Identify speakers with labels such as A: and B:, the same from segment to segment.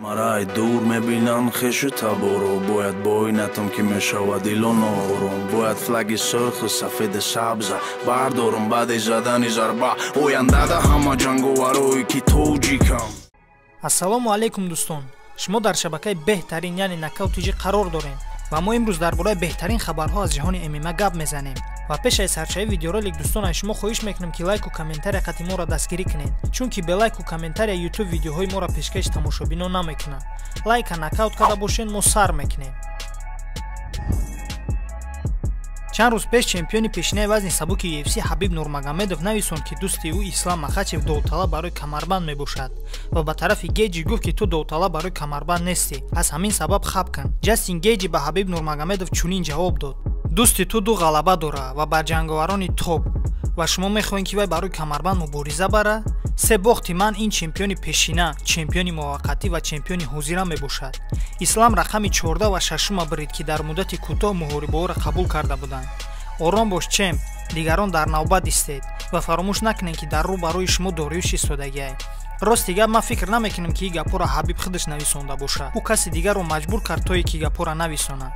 A: Марай дур мебинан хешу таборо, бояд бой натам ки мешавад дило ноором, бояд флаги сурху сафеди сабза бардорам баъди задани зарба, ояндада ҳама ҷанговарое ки тоҷикам.
B: Ассалому алайкум, дӯстон! Шумо дар шабакаи беҳтарин, яъне Нокаут ТЖ қарор дорем ва мо имрӯз дар бораи беҳтарин хабарҳо аз ҷаҳони ММА гап мезанем. Ва пеш аз сарчаи видеоролик, дӯстон, аз шумо хоҳиш мекунем, ки лайку комментария қати моро дастгирӣ кунед, чунки бе лайку комментария Ютуб видеоҳои моро пешкаши тамошобинон намекунад. Лайка нокаут карда бошед, мо сар мекунем. Чанд рӯз пеш чемпиони пешинаи вазни сабуки UFC Ҳабиб Нурмагомедов нависонд, ки дӯсти ӯ Ислам Махачев довталаб барои камарбанд мебошад ва ба тарафи Гейҷи гуфт, ки ту довталаб барои камарбанд нестӣ, аз ҳамин сабаб хаб кун. Ҷастин Гейҷи ба Ҳабиб Нурмагомедов чунин ҷавоб дод: дӯсти ту ду ғалаба дорад ва бар ҷанговарони топ, ва шумо мехоҳед, ки вай барои камарбанд мубориза бара? Се бохти ман ин чемпиони пешина, чемпиони муваққатӣ ва чемпиони ҳозира мебошад. Ислам рақами 14 ва шашума бирид, ки дар муддати кӯтоҳ муҳорибаҳоро қабул карда буданд. Ором бош, чемп, дигарон дар навбат истед ва фаромӯш накунед, ки дар рӯ барои шумо Дориюш истодагиай. Рости гап, ман фикр намекунам, ки ин гапҳоро Ҳабиб худаш нависонда бошад. Ӯ каси дигарро маҷбур кард, тое ки гапҳоро нависонад.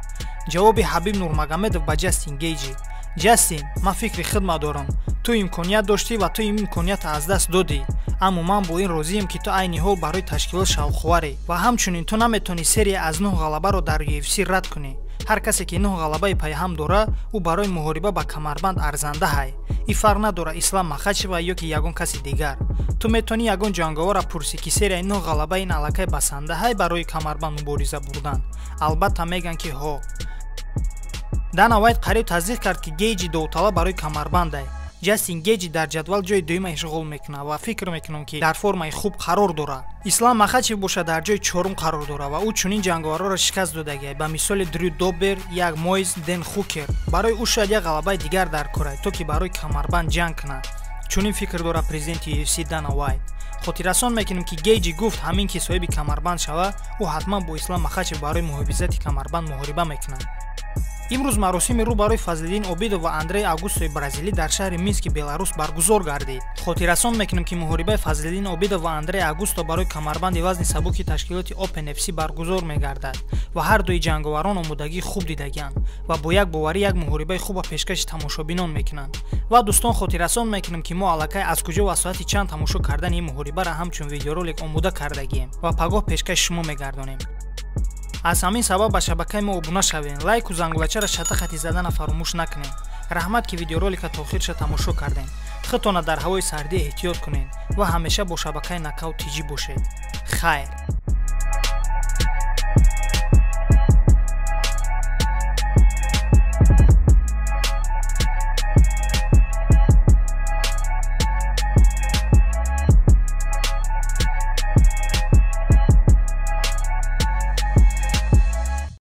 B: Ҷавоби Ҳабиб Нурмагомедов ба Ҷастин Гейҷи: Ҷастин, ман фикри хидмат дорам. Ту имконият доштӣ ва ту ин имкониятро аз даст додӣ, аммо ман бо ин розием, ки ту айни ҳол барои ташкилот шавқоварӣ ва ҳамчунин ту наметавонӣ серия аз нӯҳ ғалабаро дар UFC рад кунӣ. Ҳар касе ки нӯҳ ғалабаи пайҳам дорад, ӯ барои муҳориба ба камарбанд арзандаҳай. Ин фарқ надорад, Ислам Махачева ё ки ягон каси дигар. Ту метавонӣ ягон ҷанговарро пурсӣ, ки серияи нӯҳ ғалаба ин аллакай басандаҳай барои камарбанд мубориза бурдан. Албатта, мегӯянд, ки ҳо. Дана Вайт қариб тасдиқ кард, ки Гейҷи довталаб барои камарбандай. Ҷастин Гейҷи дар ҷадвал ҷои дуюма ишғол мекунад ва фикр мекунам, ки дар формаи хуб қарор дорад. Ислам Махачев бошад, дар ҷои чорум қарор дорад ва ӯ чунин ҷанговарҳоро шикаст додагиай, ба мисоли Дрю Добер, як Мойз, Ден Хукер. Барои ӯ шояд як ғалабаи дигар дар корай, то ки барои камарбанд ҷанг кунад. Чунин фикр дорад президенти UFC Дана Вайт. Хотиррасон мекунем, ки Гейҷи гуфт, ҳамин ки соҳиби камарбанд шавад, ӯ ҳатман бо Ислам Махачев барои муҳофизати камарбанд муҳориба мекунад. Имрӯз маросими рӯ барои Фазлиддин Обидов ва Андрей Августои бразилӣ дар шаҳри Мински Беларус баргузор гардид. Хотиррасон мекунем, ки муҳорибаи Фазлиддин Обидов ва Андрей Августо барои камарбанди вазни сабуки ташкилоти Open FC баргузор мегардад ва ҳар дуи ҷанговарон омодагии хуб дидагианд ва бо як боварӣ як муҳорибаи хуба пешкаши тамошобинон мекунанд. Ва дӯстон, хотиррасон мекунем, ки мо аллакай аз куҷо ва соати чанд тамошо кардани ин муҳорибаро ҳамчун видеоролик омода кардагием ва пагоҳ пешкаши шумо мегардонем. Аз ҳамин сабаб ба шабакаи мо обуна шавем, лайку зангулачаро шата хати задана фаромӯш накунем. Раҳмат, ки видеоролика то охирша тамошо кардем. Худтона дар ҳавои сардӣ эҳтиёт кунед ва ҳамеша бо шабакаи Нокаут ТЖ бошед. Хайр.